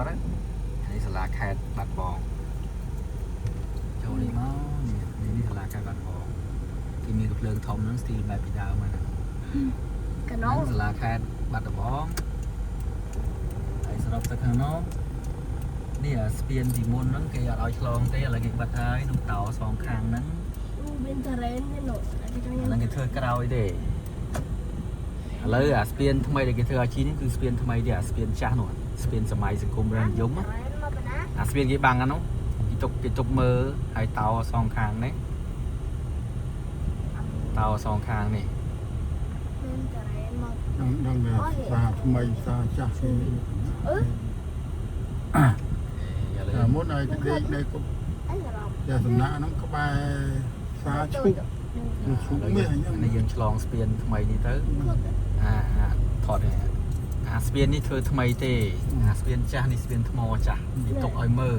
ត់ហើយនេះសាលាខេត្តបាត់ដំបងចូលនេះមកនេះនេះសាលាខេត្តបាត់ដំបងគេមានកំភ្លើងធំហ្នឹង style បែបពីដើមហ្នឹង កណោ សាលាខេត្តបាត់ដំបងហើយសរុបទៅខាងនោះនេះអាស្ពានពីមុនហ្នឹងគេអត់ឲ្យឆ្លងទេឥឡូវគេបិទហើយនោះតោសងខាងហ្នឹង មានតារ៉េនមាននោះគេចង់ អាហ្នឹងគេធ្វើក្រោយទេឥឡូវអាស្ពានថ្មីដែលគេធ្វើឲ្យជីនេះគឺស្ពានថ្មីទេអាស្ពានចាស់នោះស្ពានសម័យសង្គមរាជនិយម តារ៉េនមកបណ្ណា អាស្ពានគេបាំងអានោះគេទុកមើលហើយតោសងខាងនេះតោសងខាងនេះ មានតារ៉េនមក ដឹងដឹងថាផ្សារថ្មីផ្សារចាស់គេ អឺ ឥឡូវ តែមុនឲ្យគេដេកនៅគុក អីសរុប តែសំណាក់ហ្នឹងក្បែរផ្សារឈូកឈូកមាសអញ្ចឹង នេះយើងឆ្លងស្ពានថ្មីនេះទៅអាអាថតនេះអាស្ពាននេះធ្វើថ្មីទេអាស្ពានចាស់នេះស្ពានថ្មចាស់គេទុកឲ្យមើល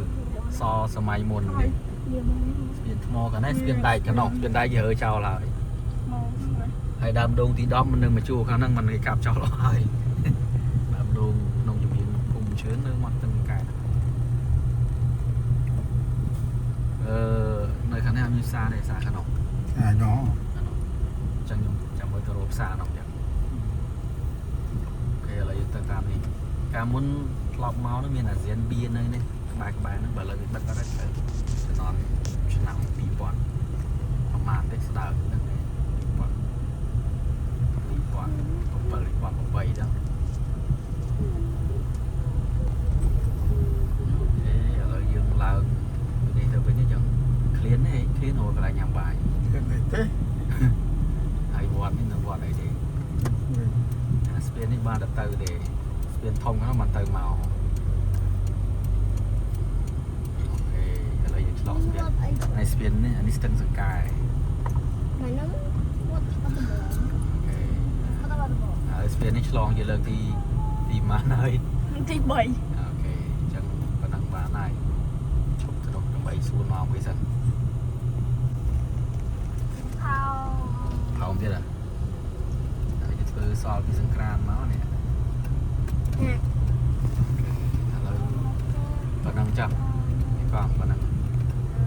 សសម័យមុននេះស្ពានថ្មកាលនេះស្ពានដែកកណោះស្ពានដែកគេរើចោលហើយ មក ហើយដើមដូងទី10มันនឹងមកជួខាងហ្នឹងมันគេកាប់ចោលអស់ហើយដើមដូងក្នុងជំនាញភូមិជឿននៅមាត់ទឹងកែអឺនៅខាងនេះអត់មានផ្សារទេផ្សារខាងនោះ អានោះ អញ្ចឹងខ្ញុំចាំមើលទៅរកផ្សារនោះចឹង OK ឥឡូវយើងទៅតាមនេះកាលមុនធ្លាប់មកនោះមានអាស៊ានបៀនៅនេះក្បែរក្បែរហ្នឹងបើឥឡូវវាបិទបាត់ហើយទៅជំនាន់ឆ្នាំ2000ប្រហែលទេស្ដើងហ្នឹង2000 2007 2008ចឹង OK ឥឡូវយើងឡើងពីនេះទៅវិញអញ្ចឹងឃ្លានទេឃ្លានរកកន្លែងញ៉ាំបាយ គេទេ ហើយវត្តនេះនៅវត្តអីទេអាស្ពាននេះបានតែទៅទេស្ពានធំហ្នឹងបានទៅមក OK ឥឡូវយើងឆ្លងស្ពានហើយស្ពាននេះអានេះស្ទឹងសង្កែ មកហ្នឹងវត្តបាត់ដំបង OK វត្តបាត់ដំបង ហើយស្ពាននេះឆ្លងជាលើកទីទីម៉ានហើយ ទី3 OK អញ្ចឹងប៉ុណ្ណឹងបានហើយឈប់ទៅនោះដើម្បីសួរមកមួយសិន ផោ ថោមទៀតហ៎ហើយគេធ្វើសល់ពីសង្ក្រានមកនេះឥឡូវប៉ុណ្ណឹងចុះនេះកងប៉ុណ្ណឹង